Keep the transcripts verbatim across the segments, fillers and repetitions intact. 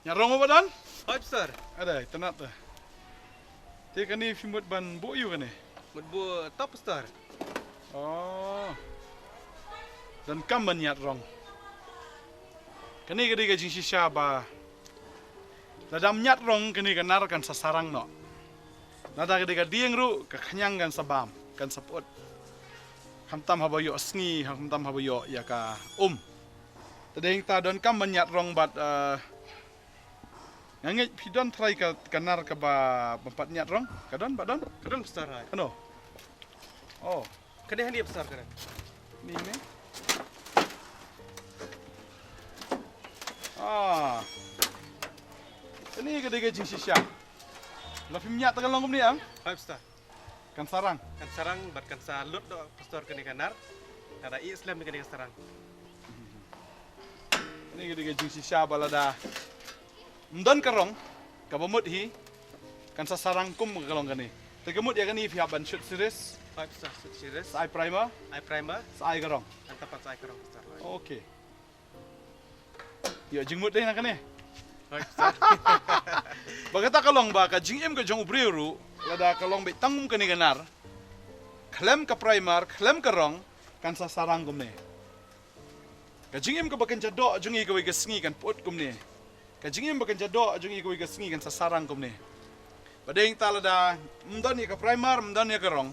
Ñiad rong ba don? Hoi, Pastor. Ada, itynnad te. Te kane phi mut ban buh ïa u kane? Mut buh top, Pastor. Oh. Donkam ban ñiad rong. Kane ka dei ka jingshisha ba lada ym ñiad rong kane ka nar kan sa sarang noh. Lada ka dei ka dieng ruh ka khñiang kan sa bam, kan sa pyut. Khamtam haba ïoh sngi, khamtam haba ïoh ïa ka um. Te dei hangta donkam ban ñiad rong bad, eh, nga ngeit phi don trai ka, ka nar kaba, bym pat ñiad rong. Ka don, ba don? Ka don, Pastor, hai. Ano? Oh. Kane hangne, Pastor, kane. Ni, ni. Ah. Kane ka dei ka jingshisha. La phim ñiad te kan long kumne, ah? Hai, Pastor. Kan sarang. Kan sarang bad kan sa lut noh, Pastor, kane ka nar. Lada ïeh slem kane ka sarang. Kane ka dei ka jingshisha ba lada ym don ka rong kaba mut hi, kan sa sarang kum ka long kane. Te ka mut ïa kane phi hap ban shoot series. Hai, Pastor, shoot series. Sa ai primer. Ai primer. Sa ai ka rong. Nangta pat sa ai ka rong, Pastor. Okay. Ïoh jingmut dei na kane. Ba kata ka long ba ka jingim ka jong u briew ruh, lada ka long beit tang kum kane ka nar, khlem ka primer, khlem ka rong, kan sa sarang kumne. Ka jingim kaba kynja doh jong ngi kawei ka sngi kan pyut kumne. Ka jingim ba kynja doh jong ngi kawei ka sngi kan sa sarang kumne. Ba dei hangta lada ym don ïa ka primer, ym don ïa ka rong,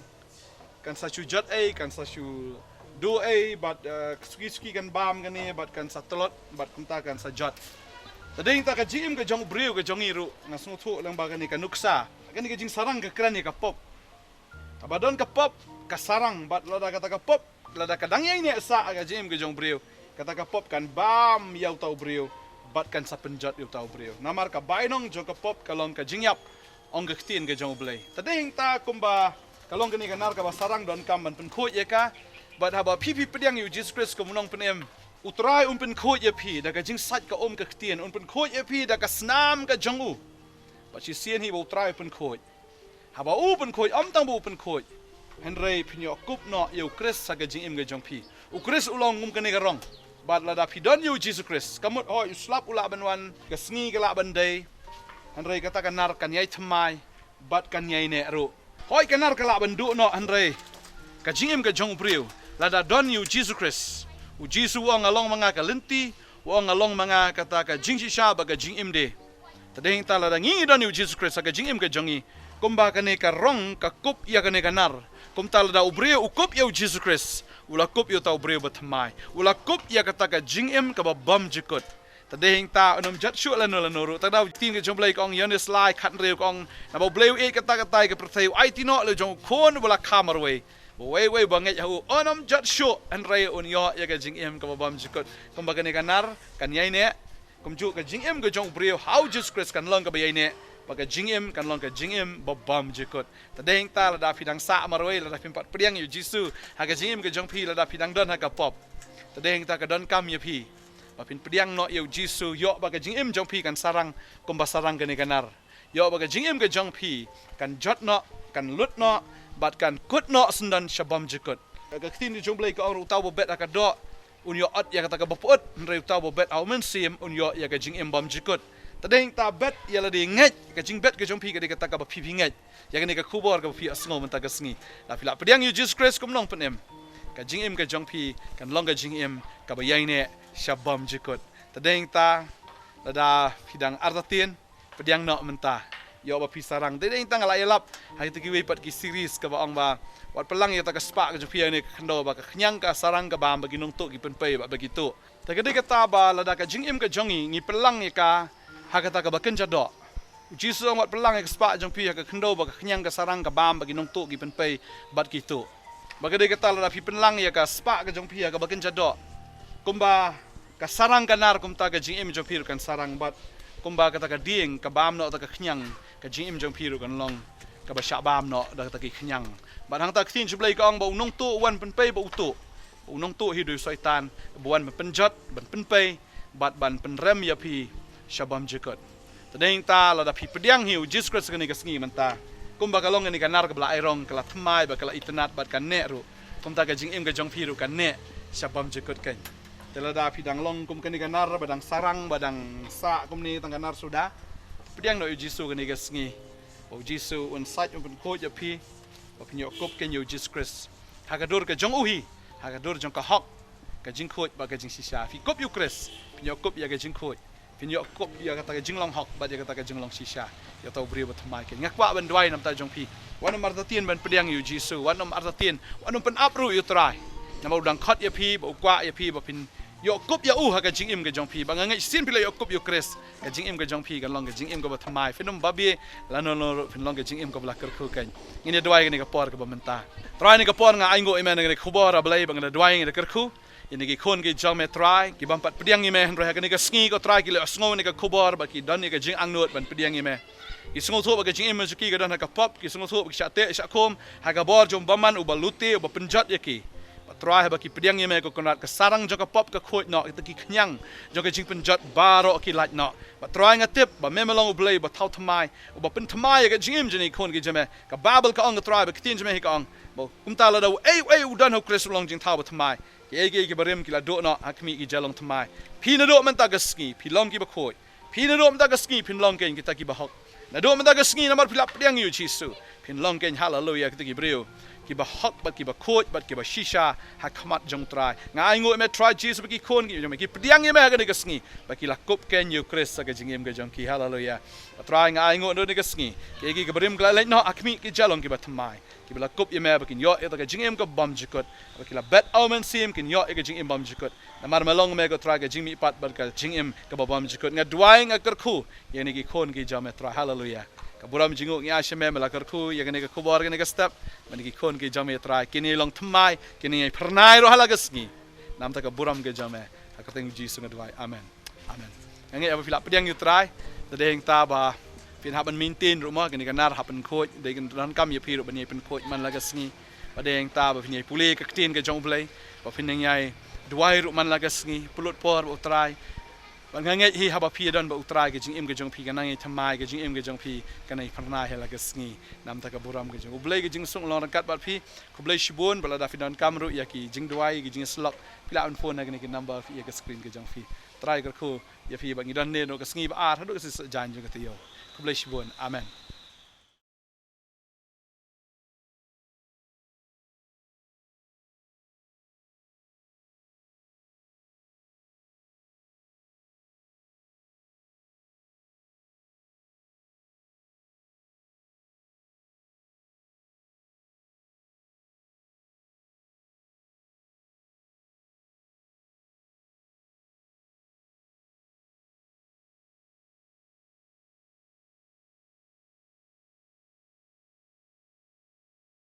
kan sa shu jot ei, kan sa shu duh ei, bad, eh, suki suki kan bam kane, bad kan sa tlot, bad kumta kan sa jot. Te dei hangta ka jingim ka jong u briew ka jong ngi ruh, nga sngewthuh lang ba kane ka nuksa, kane ka jingsarang ka kren ïa ka pop. Haba don ka pop, ka sarang, bad lada kata ka pop, lada ka dang ïaineh sah ha ka jingim ka jong u briew, kata ka pop kan bam ïa uta u briew, bad kan sa pynjot ïa uta u briew. Namar ka bainong jong ka pop ka long ka jingïap, ong ka ktien ka jong U Blei. Te dei hangta kumba ka long kane ka nar kaba sarang donkam ban pynkhuid ïa ka. Bad haba phi phi pdiang ïa u Jisu Khrist kum u nongpynim, U Trai un pynkhuid ïa phi da ka jingsait ka um ka ktien, un pynkhuid ïa phi da ka snam ka jong u. Bad shisien hi ba U Trai u pynkhuid. Haba u pynkhuid, ym tang ba u pynkhuid, hynrei phin ïoh kup noh ïa u Khrist ha ka jingim ka jong phi. U Khrist u long kum kane ka rong. Bad lada phi don ïa u Jisu Khrist, ka mut hooid u slap u lah ban wan, ka sngi ka lah ban dei, hynrei kata ka nar kan ïai thymmai bad kan ïaineh ruh. Hooid ka nar ka lah ban duh noh, hynrei ka jingim ka jong u briew, lada don ïa u Jisu Khrist, u Jisu u ong nga long ma nga ka lynti, u ong nga long ma nga kata ka jingshisha bad ka jingim de. Te dei hangta lada ngi ngi don ïa u Jisu Khrist ha ka jingim ka jong ngi, kumba kane ka rong ka kup ïa kane ka nar, kumta lada u briew u kup ïa u Jisu Khrist, u la kup ïa uta u briew bathymmai, u la kup ïa kata ka jingim kaba bymjukut. Te dei hangta un ym jot shuh lano lano ruh. Te da u ktien ka jong U Blei ka ong, Ïoannis lai khathynriew ka ong, naba U Blei u ïeit kata katai ka pyrthei, u aiti noh la u jong u Khun uba la kha marwei, ba uwei uwei uba ngeit ha u un ym jot shuh, hynrei un ïoh ïa ka jingim kaba bymjukut. Kumba kane ka nar kan ïaineh, kumjuh ka jingim ka jong u briew ha u Jisu Khrist kan long kaba ïaineh, bad ka jingim kan long ka jingim ba bymjukut. Te dei hangta lada phi dang sah marwei, lada phim pat pdiang ïa u Jisu ha ka jingim ka jong phi, lada phi dang don ha ka pop, te dei hangta ka donkam ïa phi ba phin pdiang noh ïa u Jisu, ïoh ba ka jingim jong phi kan sarang kumba sarang kane ka nar. Ïoh ba ka jingim ka jong phi kan jot noh, kan lut noh, bad kan kut noh syndon sha bymjukut. Ka ktien ka jong U Blei ka ong ruh, uta uba bet ha ka doh un ïoh ot ïa kata kaba pyut, hynrei uta uba bet ha u Mynsiem un ïoh ïa ka jingim bymjukut. Te dei hangta bet ïa lade, ngeit, ka jingbet ka jong phi ka dei kata kaba phi phi ngeit ïa kane ka khubor kaba phi ïohsngew mynta ka sngi. Lada phi la pdiang ïa u Jisu Khrist kum u nongpynim, ka jingim ka jong phi kan long ka jingim kaba ïaineh sha bymjukut. Te dei hangta lada phi dang artatien, pdiang noh mynta, ïoh ba phi sarang. Te dei hangta nga la ïalap ha kita kiwei pat ki series kaba ong ba wat pynlang ïa kata ka spah ka jong phi ha kane ka khyndew ba ka khñiang ka sarang ka bam, ba ki nongtuh ki pynpei bad ba ki tuh. Te ka dei kata ba lada ka jingim ka jong ngi ngi pynlang ïa ka ha kata kaba kynja doh. U Jisu u ong wat pynlang ïa ka spah jong phi ha ka khyndew ba ka khñiang ka sarang ka bam, ba ki nongtuh ki pynpei bad ki tuh. Ba ka dei kata lada phi pynlang ïa ka spah ka jong phi ha kaba kynja doh, kumba ka sarang ka nar, kumta ka jingim jong phi ruh kan sarang, bad kumba kata ka dieng ka bam noh da ka khñiang, ka jingim jong phi ruh kan long kaba shah bam noh da kata ki khñiang. Bad hangta ka ktien jong U Blei ka ong ba u nongtuh u wan pynpei bad u tuh. U nongtuh hi u dei u Soitan, ba u wan ban pynjot, ban pynpei bad ban pynrem ïa phi sha bymjukut. Te dei hangta lada phi pdiang ïa u Jisu Khrist kane ka sngi mynta, kumba ka long kane ka nar kaba la ai rong, ka la thymmai bad ka la itynnad bad ka neh ruh, kumta ka jingim ka jong phi ruh kan neh sha bymjukut keiñ. Te lada phi dang long kum kane ka nar ba dang sarang, ba dang sah kumne tang ka nar suda, pdiang noh ïa u Jisu kane ka sngi. Ba u Jisu un sait, un pynkhuid ïa phi, ba phin ïoh kup keiñ ïa u Jisu Khrist ha ka dur ka jong u hi, ha ka dur jong ka hok, ka jingkhuid bad ka jingshisha. Phi kup ïa u Khrist, phin ïoh kup ïa ka jingkhuid, phin ïoh kup ïa kata ka jinglong hok bad ïa kata ka jinglong shisha. Ïa uta u briew ba thymmai keiñ, nga kwah ban duwai namar ta jong phi. Wat nym artatien ban pdiang ïa u Jisu, wat nym artatien, wat nym pynap ruh ïa u Trai. Namar u dang khot ïa phi, ba u kwah ïa phi ba phin ïoh kup ïa u ha ka jingim ka jong phi. Ba nga ngeit shisien phi la ïoh kup ïa u Khrist, ka jingim ka jong phi kan long ka jingim kaba thymmai. Phin nym babe lano lano ruh, phin long ka jingim kaba la kyrkhu keiñ. Ngin ïa duwai kane ka por kaba mynta. Trai, kane ka por nga ainguh ïa me na kane ka khubor, A Blei, ba ngi da duwai, ngi da kyrkhu ïa kine ki khun ki jong me Trai, ki bym pat pdiang ïa me, hynrei ha kane ka sngi ko Trai ki la sngew ïa kane ka khubor bad ki don ïa ka jingangnud ban pdiang ïa me. Ki sngewthuh ba ka jingim jong ki ka don ha ka pop, ki sngewthuh ba ki shah teh shah khum ha ka bor jong u bymman uba lute, uba pynjot ïa ki. Bad Trai, haba ki pdiang ïa me ko Kynrad, ka sarang jong ka pop ka khuid noh, kita ki khñiang jong ka jingpynjot baroh ki lait noh. Bad Trai, nga tip ba me me long U Blei uba thaw thymmai, uba pynthymmai ïa ka jingim jong kine ki khun ki jong me. Ka Baibl ka ong ko Trai, ba ka ktien jong me hi ka ong ba kumta lada uei uei u don ha u Khrist u long jingthaw ba thymmai. Kiei kiei kiba rim ki la duh noh, ha khmih ki jia long thymmai. Phi naduh mynta ka sngi phi long kiba khuid. Phi naduh mynta ka sngi phin long keiñ kita kiba hok. Naduh mynta ka sngi namar phi la pdiang ïa u Jisu, phin long keiñ, haleluya, kita ki briew kiba hok bad kiba khuid bad kiba shisha ha khmat jong u Trai. Nga ainguh ïa me Trai Jisu ba ki khun ki jong me ki pdiang ïa me ha kane ka sngi, ba ki la kup keiñ ïa u Khrist ha ka jingim ka jong ki, haleluya. Trai, nga ainguh ïa me ha kane ka sngi, kiei kiei kiba rim ki la leit noh, ha khmih ki jia long kiba thymmai. Kiba la kup ïa me ba kin ïoh ïa ka jingim ka bymjukut. Ba ki la bet ha u Mynsiem kin ïoh ïa ka jingim bymjukut. Namar me long me ko Trai ka jingmihpat bad ka jingim kaba bymjukut. Nga duwai, nga kyrkhu ïa kine ki khun ki jong me Trai, haleluya. Ka burom jingngooh ngi ai sha me, me la kyrkhu ïa kane ka khubor kane ka step. Ba kine ki khun ki jong me Trai kin ïa long thymmai, kin ïa phyrnai ruh ha la ka sngi. Namar ka burom ka jong me. Ha ka kyrteng u Jisu nga duwai. Amen. Amen. Nga ngeit ba phi la pdiang ïa u Trai. Te dei hangta ba phin hap ban maintain ruh mo, kane ka nar hap ban khuid, dei kan donkam ïa phi ruh ban ïa pynkhuid man la ka sngi. Ba dei hangta ba phin ïa pule ka ktien ka jong U Blei, ba phin ïa duwai ruh man la ka sngi, pynlut por bad u Trai. Ba nga ngeit hi haba phi ïa don bad u Trai ka jingim ka jong phi ka nang ïa thymmai, ka jingim ka jong phi ka nang ïa phyrnai ha la ka sngi. Namar ka burom ka jong U Blei, ka jingsuk long ryngkat bad phi. Khublei shibun, ba lada phi donkam ruh ïa ki jingduwai, ki jingïasyllok, phi lah ban phone ha kine ki number phi ïa ka screen ka jong phi. Trai kyrkhu ïa phi ba ngi don ne noh ka sngi ba ar haduh ka sngi saitjaiñ jong ka taïew. Khublei shibun. Amen.